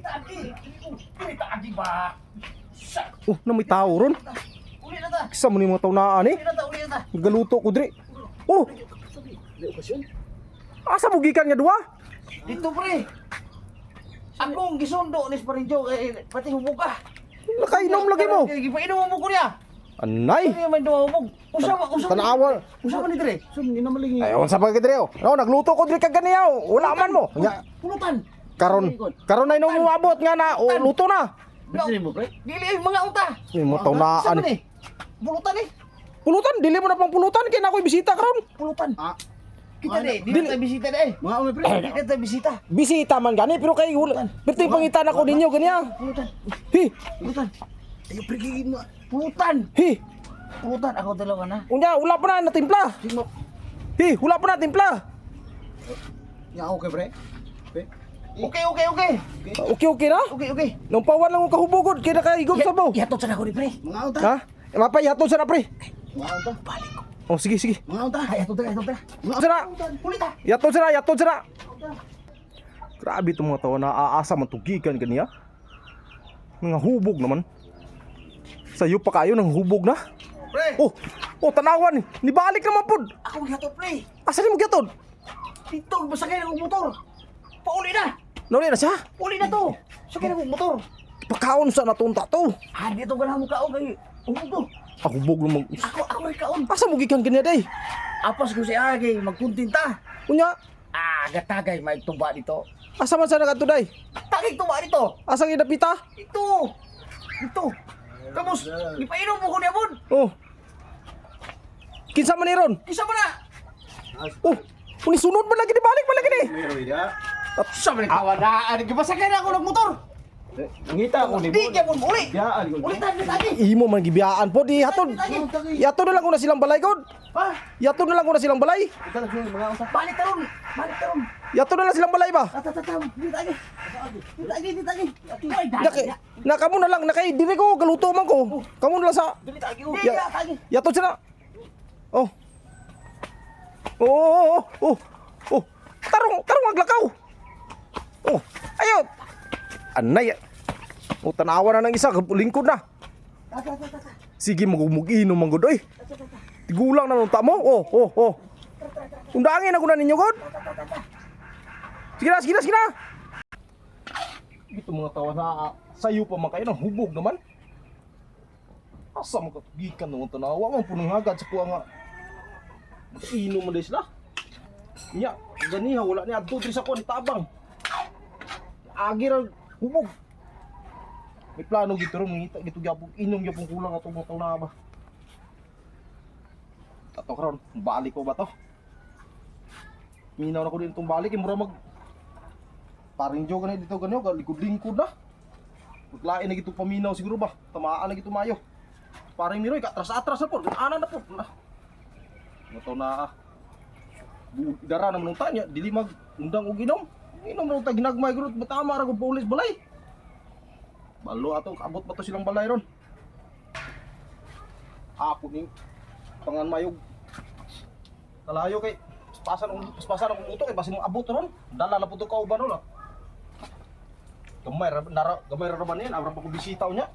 Dili ta agi ba? Sa Oh, na may tao ron. Uli na ta. Kisa mo ni mga taunaan eh. Uli na ta, uli na ta. Nagaluto ko diri. Oh, Di okasyon. asa mo gikan nga duwa? Dito, pre. Akong gisundo ni Parinjo kay pati hubog ka. Nakainom lagi mo. Gipainom mo ko niya. Anay. Ano man duha hubog? Usa ba usa? Tanawa. Usa man ni dire. So, hindi na malingi. Ay, unsa pa gid diri oh. No, nagluto ko diri kag ganiya. Oh. Wala man mo. Nya, Pulutan. karon karon ay nung umabot nga na, oh, luto na. Bisi mo, pre. Dili ay mga unta. Ay, mga Usa taunaan. man eh. Pulutan eh. Pulutan, dili mo na pang pulutan kay na ako'y bisita karon. Pulutan. Ah, Kita di, di na tayo bisita di eh. mga umi, pre. Di na tayo bisita. Bisita man gani pero kay wala. Pero pangitan ako ninyo ganiya. Pulutan. Hi, Pulutan. Ayo, pre, gigit mo. Pulutan. hi. Pulutan ako dalawa na. Unya, wala pa na natimpla. Sige mo. Hi, wala pa na timpla. Ya, okay, pre. Pre. Okay. Okay, okay na. Okay. Nung pawan lang ko kahubogod kay nakaigom sa baw. Ihatod sa ako ni pre. Mga unta. Ha? Mapay hatod sa na, pre. Mga unta. Balik ko. Oh, sige, sige. Mga unta. Ay, hatod na, hatod na. Mga Sira. Ulit ah. Yatod sira, yatod sira. Grabe itong mga tao na aasa man tugikan kaniya. Mga hubog naman. Sayo pa kayo ng hubog na. Pre. Oh, oh tanawan. Nibalik naman pud. Ako gihatod, pre. Asa ni mo gyatod? Dito, basakay na akong motor. Pauli na. Nauli na siya. Uli na to. Sakay na akong motor. Pakaon sa natunta to. Ah, dito ganahan mo kaon kay hubog to. Ah, hubog naman. Ako ako rin kaon. Asa mo gikan kaniya day? Apas ko siya kay magkuntinta. Unya, Ah, gatagay may tuba dito. asa man sa nagadto day? Tagay tuba dito. Asa gidapita? Ito. Ito. Tapos, ipainom mo ko niya bon. Oh. Kinsa man ni ron? Isa mo na. Oh, unisunod man lagi ni balik man lagi ni. Meron ida. Sa man kawadaan, gibasakay na ako ng motor. Ngita ako ni Di gyapon uli. Biyaan ko. Uli ta, tagi. Imo man gibiyaan po di hatod. Yato na lang ko na silang balay god. Ha? Yato na lang ko na silang balay. Ito lang mga unta. Balik taron. Balik taron. Yato na lang silang balay ba? Ta ta ta ta. Di tagi. Di tagi, di tagi. Ay, Naka, na kamo na lang nakay dire ko galuto man ko. Kamo na lang sa Di tagi. Di tagi. Yato sila. Oh. Oh. Oh. Tarong tarong aglakaw. Oh, ayo. Anay. Oh, tanawa na ng isa, lingkod na. Ta ta ta ta. Sige, magumug-inom man gud oy. Tigulang na nung tamo. Oh. Undangin ako na ninyo god. Sige na, sige na, sige na. Ito mga tawa na sayo pa man kayo ng hubog naman. Asa man katugikan naman tanawa man punong hagad sa kuha nga. Inom man dahil sila. Nya, ganiha wala ni adto diri sa kuha ni tabang. Agi ra hubog. May plano gito ron, mangita gito gyapon inom gyapon kulang atong mga tawa na ba. Tato karon, balik ko ba to? Minaw na ko din itong balik, eh, mura mag paring joke na dito ganyo, likod-lingkod na. Maglain na gito paminaw siguro ba? Tamaan na gito mayo. Paring miroy, katras-atras na po, ana na po. Na. Mga na ah. Dara naman nung tanya, dili mag undang og inom. Inom na ta ginagmay gud tama ra kung paulis balay. Balo ato abot ba to silang balay ron? Apo ning pangan mayog. Kalayo kay paspasan ang luto kay basin mo abot ron. Dala na po to kauban ron. Ah. Gamay ra nara gamay ra man yan, abra pa ko bisita unya.